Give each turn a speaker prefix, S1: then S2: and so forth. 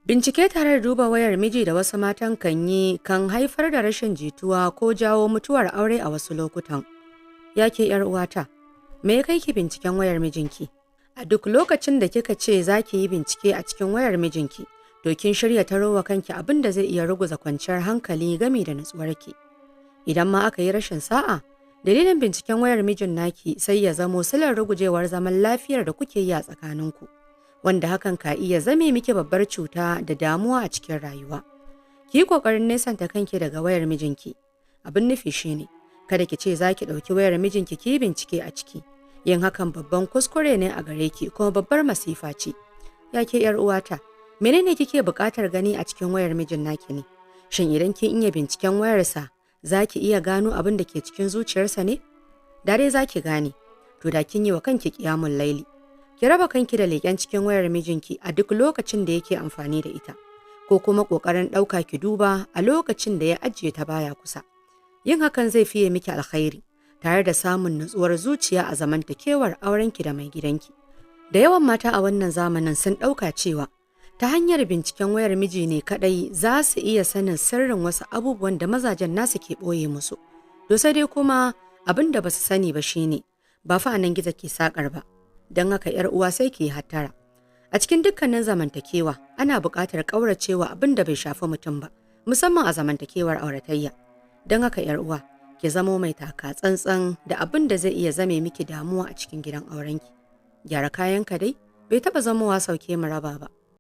S1: Bincike tare da duba wayar miji da wasu matan kan yi kan haifar da rashin jituwa ko jawo mutuwar aure a wasu lokutan. Ya ke ‘yar uwata, me ya kai ki binciken wayar mijinki? A duk lokacin da kika ce za ki yi bincike a cikin wayar mijinki, to kin shirya tarowa kanki abin da zai iya ruguza kwanciyar hankali gami da nutsuwarki. Idan ma aka yi rashin sa'a, dalilin binciken wayar mijin naki sai ya zamo silar rugujewar zaman lafiyar da kuke yi a tsakaninku, wanda hakan ka iya zame miki babbar cuta da damuwa a cikin rayuwa. Ki yi ƙoƙarin nesanta kanki daga wayar mijinki. Abin nufi shine, kada ki ce za ki ɗauki wayar mijinki ki yi bincike a ciki. Yin hakan babban kuskure ne a gare ki kuma babbar masifa ce. Ya ke ‘yar uwata, menene kike buƙatar gani a cikin wayar mijin naki ne? Shin idan kin iya binciken wayarsa, za ki iya gano abin da ke cikin zuciyarsa ne? Da dai za ki gane, to da kin yi wa kanki ƙiyamun laili. Ki raba kanki da leƙen cikin wayar mijinki a duk lokacin da yake amfani da ita, ko kuma ƙoƙarin ɗauka ki duba a lokacin da ya ajiye ta baya kusa. Yin hakan zai fiye miki alkhairi, tare da samun nutsuwar zuciya a zamantakewar aurenki da mai gidanki. Da yawan mata a wannan zamanin sun ɗauka cewa ta hanyar binciken wayar miji ne kaɗai za su iya sanin sirrin wasu abubuwan da mazajen nasu ke ɓoye musu. To sai dai kuma abin da ba su sani ba shine ba fa a nan gizo ke sakar ba, don haka ‘yar uwa sai ki yi hattara. A cikin dukkanin zamantakewa ana buƙatar ƙauracewa abin da bai shafi mutum ba, musamman a zamantakewar auratayya. Don haka ‘yar uwa, ki zamo mai taka tsantsan da abin da zai iya zame miki damuwa a cikin gidan aurenki. Gyara kayanka dai bai taɓa zamowa sauke mu raba ba.